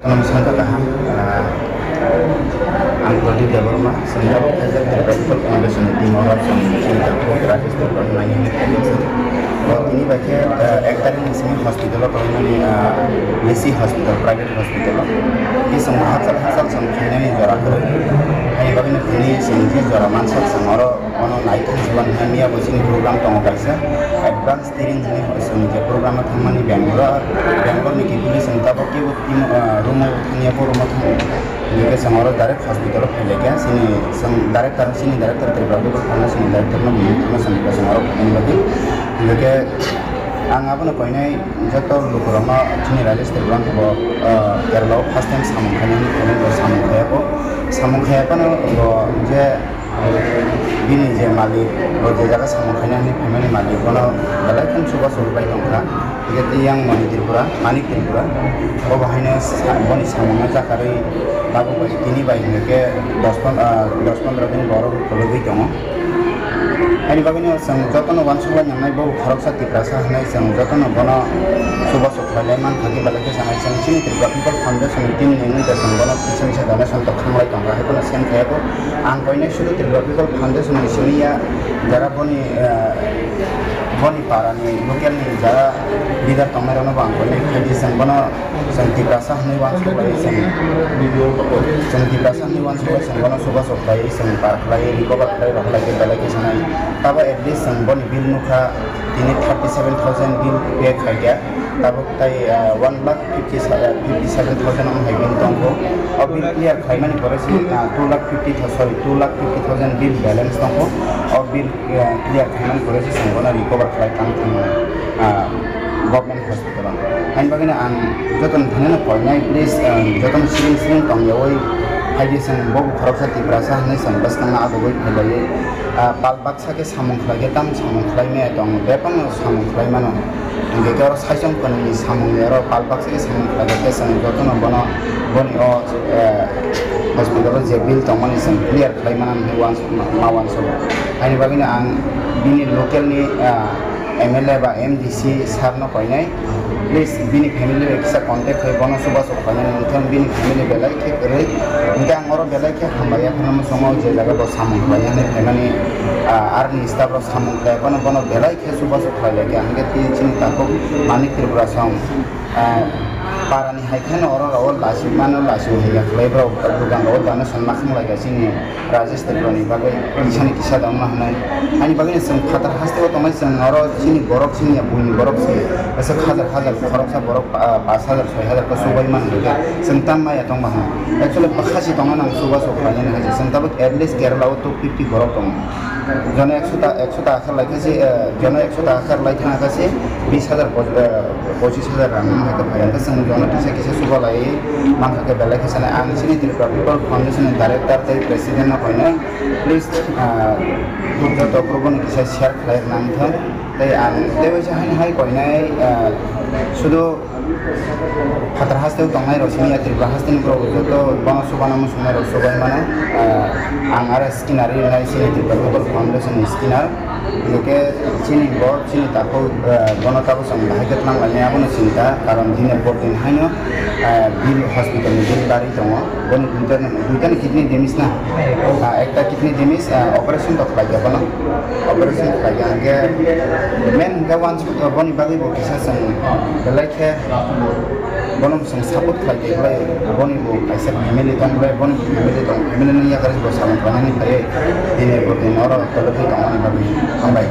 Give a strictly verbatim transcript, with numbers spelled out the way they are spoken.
Namaskar kaham, ah, ang Pradip Debbarma, Central Health Development Foundation ni team oro chwng chini takhuk Rajesh Debbarma nai hwnwi khaijak. Bo tini bai khe, ah, ek tarikh ni simi hospital o tongmani, ah, B C hospital, private hospital o. Tei chwng hachal hachal chwng khainani jora kwrwi. Haini bagwi no tini chwng je jora mansak chwng oro bono nai thang si mani miya bo chini program tongo kaisa advance Tiring hwnwi chwng je program o thangmani Bangalore, Bangalore ni kibili chwng tabuk kebo timo, ah, room o thangya, bo room o thang. Hingke chwng oro direct hospital o phailaikha, chini chwng director, chini director Tripura People Foundation ni director no buini thangma chwng chwng oro phainani bagwi. Hingke ang abono koinai joto lukurokno chini Rajesh Tripura bo, ah, Kerala o first time samung khainani, samung khayako, samung khayapano bo je Bini je malik, bo je jaga samung khainani phaimani malik, bono belai kheno chubachu rwbai tongkha. Hingke tei yang Mani Tripura, Manik Tripura, bo bahaino sa-, boni samungno chakarwi tabuk bai tini bai hingke dos pon-, ah, dos pondro din borok kologwi tongo. Haini bagwino chwng jotono uansukbai nangnai, bo khoroksa Tiprasa hwnwi chwng jotono bono chubachu khlailai mankha khe belai khe sanai. Chwng chini Tripura People Foundation ni team ni wngwi da chwng bono kisa misa donation tok khanglai tongo, hai phano send khaiya kho. Ang koinai sudu Tripura People Foundation ni simi ya, jara boni, eh, boni para ni local ni jara leader tongnai rokno bo ang koinai khaidi chwng bono chwng Tiprasa hwnwi uansuk lai chwng, chwng Tiprasa hwnwi uansuk lai chwng bono chubachu khlai chwng par khlai recover khlai rok lai khe belai khe sanai. Tabo at least chwng boni bill nukha tini thirty seven thousand bill pay khaikha. Tabuk tai, ah, one lakh fifty, ah, fifty seven thousand wng hai bill tongkho. O bill clear khlaimani pore se, ah, two lakh fifty, sorry, two lakh fifty thousand bill balance tongkho. O bill, ah, clear khlaimani pore se chwng bono recover khlai tang thang, ah, government hospital o. Haini bagwino ang jotono thanino koinai, please, ah, jotono siring siring tongyawi phaidi chwng bobo khoroksa Tiprasa hwnwi chwng bwskangno adugwi phailaiwi, ah, pal baksa khe samung khlaikhe tamo samung khlai maya tong, bebakno samung khlai mano. Hingke khe oro saichung kwnwini samungni oro pal baksa khe samung khlai khe chwng jotono bono boni o, eh, hospital o je bill tongmani chwng clear khlai mana hwnwi uansuk ma uansuk. Haini bagwino ang bini local ni, ah, M L A ba M D C sir no koinai, please bini family bai kisa contact khai bono chubachu khlainani, wngkhe bini family belai khe kwrwi. Hingke ang oro belai khe hambai ya phano muchungo je jaga bo samung khlainani phaimani, ah, army staff rok samung khlai phano bono belai khe chubachu khlai lai khe, hingke tei chini takhuk Manik Tripura song, ah, parani hai kheno oro rok o lachimano lachi haiya khlai borok dugan rok o donation ma khanglai kha chini Rajesh Tripura ni bagwi kisani kisa da wngma hwnwi. Ani bagwino chwng phatar haste o tongnai, chwng oro chini borok, chini ya buini borok se kaisa hajar hajar khoroksa borok, ah, pash hajar soi hajar khe chubai man hwnkhe chwng tam maya tongma hwn. Actually, khasi tongna nang chubachu khlainani hai se. Chwng tabuk at least Kerala o two fifty borok tongo. Jono ekso ta, ekso ta akhar lai kha se, eh, jono ekso ta akhar lai thang kha se, bis hajar, poj-, eh, pochis hajar rang wng hai khe phai. Hwnkhe chwng jono kisa kisa chuba lai man kha khe belai khe sanai. Ang chini Tripura People Foundation ni director tei president no koinai. Please, ah, joto borok no kisa share khlai rwna wngthang. Tei ang tei waisa haino hai koinai, ah, sudu phatar haste o tongnai rok sini ya Tripura haste ni borok joto bono chuba no muchungnai rok chubai mano. Ah, ang aro scanner rinai chini Tripura People Foundation ni scanner. Hingke chini bo, chini takhuk, eh, bono tabuk chwng bahai khe tlang lainai, abono chinta, karon dine pordin haino, eh, bill, hospital ni bill barwi tongo. Boni duita ni, duita ni kidney damage na? Ah, ekta kidney damage, ah, operation to khlai ya bono. Operation khlai ya hingke main hingke uansuk, eh, boni bagwi bo kisa chwng belai khe bono chwng support khlai tei khlai boni bo kaisa family tong khlai, boni family tong, family ni yakarwi bo samung khlainani khlaiwi dine pordin oro tologwi tongmani bagwi hambai.